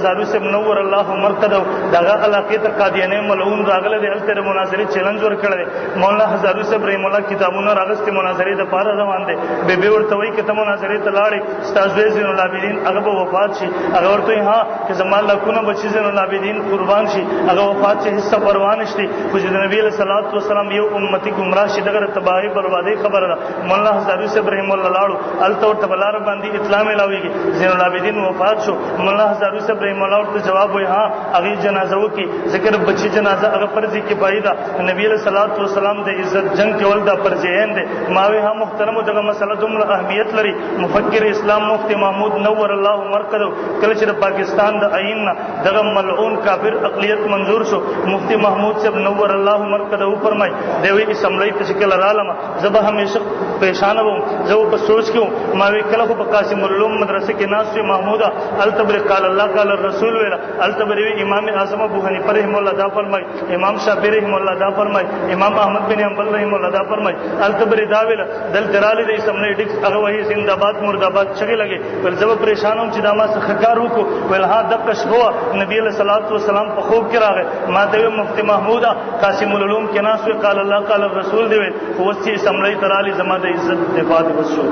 هزاروي صاحب نور الله مرقده دغه علاقې ته قادیاني ملعون راغله دی، هلته د مناظرې چیلنج ورکړی دی. مولانا هزاروي صاحب رحم الله کتابونه راغستې مناظرې دپاره روان دی. بیبي ورته وایي که ته مناظرې ته لاړې ستا زوی زین العابدین هغه به وفات شي. هغه ورته وایي ها که زما لکونه بچي زین العابدین قربان شي، هغه وفات شي هېڅ پروا نشته، خو چې د نبي علیه الصلات والسلام یو امتي ګمراه شي دغه د تباهۍ بربادۍ خبره ده. مولانا هزاروي صاحب رحم الله لاړو، هلته ورته په لاره باندې اطلاع میلاویږي زین العابدین وفات شو. مولانا هزاروي صاحب رحم الله ورته جواب وایي ها هغې جنازه وکړي، ځکه د بچي جنازه هغه فرض کفایي ده. نبي علیه الصلات والسلام د عزت جنګ کول دا فرض عین دی. ما وی ها محترمو دغه مسله دومره اهمیت لري. مفکر اسلام مفتي محمود نور الله مرقده کله چې د پاکستان د آئین نه دغه ملعون کافر اقلیت منظور شو، مفتي محمود صاحب نور الله مرقده وفرمایي دی وایي اسمبلۍ ته چې کله رالم زه به همیشه پریشانه وم، زه به په سوچ کې وم. ما وی کله خو په قاسم العلوم مدرسه کې ناست وي محموده، هلته به قال الله قال الرسول ویله، هلته به وی امام اعظم ابو حنیفه رحم الله دا فرمایي، امام شافعي رحم الله دا فرمایي، امام احمد بن حنبل رحم الله دا فرمایي، هلته به دا ویله. دلته رالی د اسمبلۍ ډیکس هغه وایي زنده‌باد مرداباد چغې لګې. ویل زه به پریشان وم چې دا ما څه ښه کار وکړو. ویل ها دقه شپه وه، نبي علیه الصلات والسلام په خوب کې راغی، ما ته ویل مفتي محموده قاسم العلوم کې ناست وې، قال الله قال الرسول دی ویل، خو اوس چې اسمبلۍ ته رالی زما د عزت دفاع دې بس شو.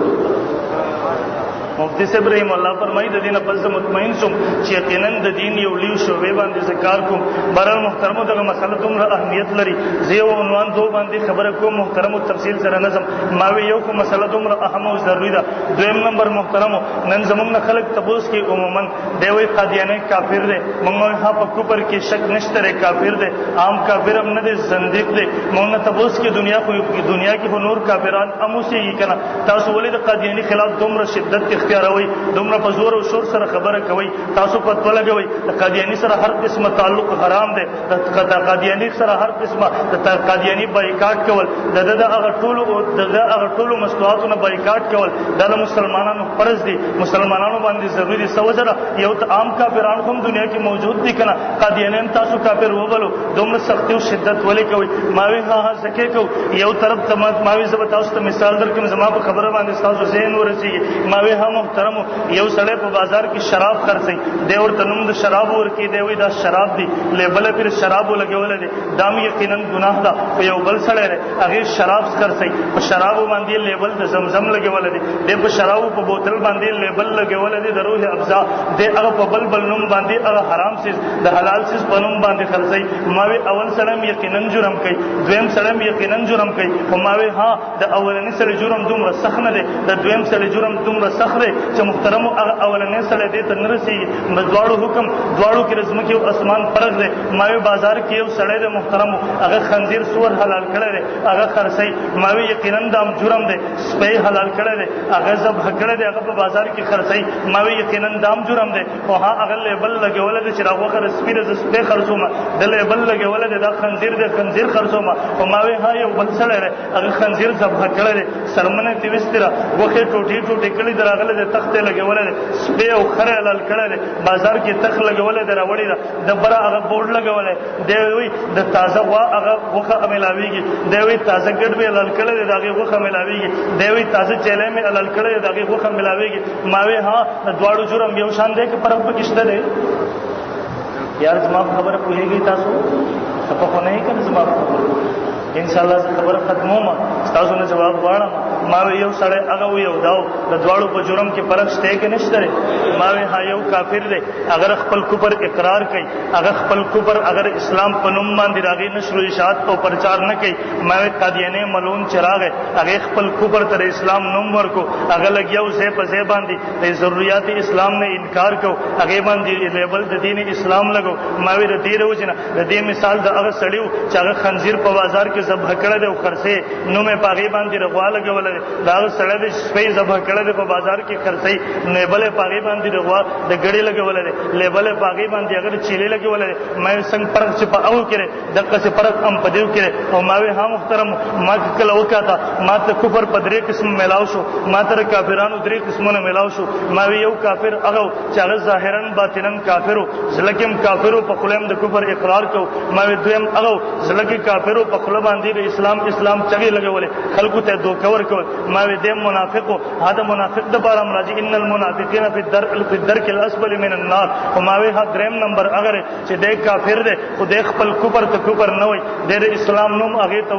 مفتي صاحب رحم الله فرمایي د دې نه پس زه مطمئن شوم چې یقینا د دین یو لوی شعبې باندې زه کار کوم. بهرحال محترمو دغه مسله دومره اهمیت لري، زه یو عنوان دوه باندې خبره کوم، محترمو تفصیل سره نه ځم. ما وی یو خو مسله دومره اهم او ضروري ده. دویم نمبر محترمو نن زموږ نه خلک تپوس کوي عموما دی وایي قادیاني کافر دی، موږ وایو ها په کفر کې شک نشته دی، کافر دی، عام کافر هم نه دی، زندیق دی. موږ نه تپوس کوي دنیا خو دنیا کې خو نور کافران هم اوسېږي که نه، تاسو ولې د قادیاني خلاف دومره شدت اختیاروئ، دومره په زور او شور سره خبره کوئ؟ تاسو فتوا لګوئ د قادیاني سره هر قسمه تعلق حرام دی، د قادیاني سره هر قسمه د قادیاني بایکاټ کول، د ده د هغه ټولو د ده هغه ټولو مصنوعاتو نه بایکاټ کول دا د مسلمانانو فرض دی، مسلمانانو باندې ضروري دی. څه وجه ده؟ یو ته عام کافران هم دنیا کې موجود دي که نه، قادیانیان تاسو کافر وبلو، دومره سختي او شدت ولې کوئ؟ ما وی ها ها ځکه کوو. یو طرف ته ما وی زه به تاسو ته مثال درکړم، زما په خبره باندې ستاسو ذهن ورسېږي. ما وی ها محترمو یو سړی په بازار کې شراب خرڅوي، دی ورته نوم د شرابو ورکوي، دی وایي دا شراب دي، لیبل یې پرې شرابو لګولی دی، دا هم یقینا ګناه ده. خو یو بل سړی دی هغې شراب خرڅوي، په شرابو باندې لیبل د زمزم لګولی دی، دی په شرابو په بوتل باندې لیبل لګولی دی د روح افزا، دی هغه په بل بل نوم باندې هغه حرام څیز د حلال څیز په نوم باندې خرڅوي. ما وی اول سړی هم یقینا جرم کوي، دویم سړی هم یقینا جرم کوي، خو ما وی ها د اولني سړي جرم دومره سخت نه دی، د دویم سړي جرم دومره سخت دی چې محترمو هغه اولنی سړی دې ته نه رسېږي. د دواړو حکم دواړو کې د ځمکې او اسمان فرق دی. ما وی بازار کې یو سړی دی محترمو هغه خنزیر سور حلال کړی دی، هغه خرڅوي. ما وی یقینا دا هم جرم دی. سپی حلال کړی دی، هغه ذبح کړی دی، هغه په بازار کې خرڅوي. ما وی یقینا دا هم جرم دی. خو ها هغه لیبل لګولی دی چې دا غوښه د سپي ده، زه سپی خرڅوم، د لیبل لګولی دی دا خنزیر دی، خنزیر خرڅوم. خو ما وی ها یو بل سړی دی هغه خنزیر ذبح کړی دی، څرمنه یې ترې ویستې ده، غوښې ټوټې ټوټې کړي دی، راغلی دی، تخت یې لګولی دی، سپی او خر یې حلال کړی دی، بازار کې تخت لګولی دی، راوړې ده، د بره هغه بورډ لګولی دی، وایي د تازه غوا هغه غوښه ملاویږي، دی وایي تازه ګډ مې حلال کړی دی، د هغې غوښه ملاویږي، دی وایي تازه چیلی مې حلال کړی دی، د هغې غوښه ملاویږي. ما وی ها د دواړو جرم یو شان دی که فرق پکې شته دی؟ یار زما په خبره پوهېږئ تاسو؟ خفه خو نه یې که نه زما په خبره؟ انشاءالله زه خبره ختموم، ستاسو نه جواب غواړم. ما وی یو سړی هغه و یو داو، د دواړو په جرم کې فرق شته که نشته دی؟ ما وی ها یو کافر دی، اگر خپل کفر اقرار کوي، هغه خپل کفر اگر اسلام په نوم باندې راغی نشر و اشاعت او پرچار نه کوي. ما وی قادیاني ملعون چې راغی هغې خپل کفر ته د اسلام نوم ورکو، هغه لګیا و ځای په ځای باندې د ضروریات اسلام نه انکار کو، هغې باندې لیبل د دین اسلام لګو. ما وی د دې د وجې نه د دې مثال د هغه سړي و چې هغه خنزیر په بازار کې ذبح کړی دی او خرڅوي، نوم یې په هغې باندې د غوا لګولی دی. د هغه سړی دی چې سپی ذبح کړی دی په بازار کې خرڅوي، لیبل یې په هغې باندې د غوا د ګړې لګولی دی، لیبل یې په هغې باندې هغه د چیلې لګولی دی. ما یې څنګه فرق چې په هغو کې دی دقسې فرق هم په دیو کې دی. او ما وی ها محترم ما که کله وکاته ما ته کفر په درې قسم میلاو شو، ما ته د کافرانو درې قسمونه میلاو شو. ما وی یو کافر هغه و چې هغه ظاهرا باطنا کافر و، زړه کې هم کافر و، په خوله هم د کفر اقرار کو. ما وی دویم هغه و زړه کې کافر و، په خوله باندې د اسلام اسلام چغې لګولې، خلکو ته یې دوکه ورکوله. کوي. ما وی دې منافق، هدا منافق د بار راځي، ان المنافقین فی الدرک الاسفل من النار. او ما وی ها دریم نمبر اگر چې دې کافر دی، خو دې خپل کفر ته کفر نه وای، د اسلام نوم هغه ته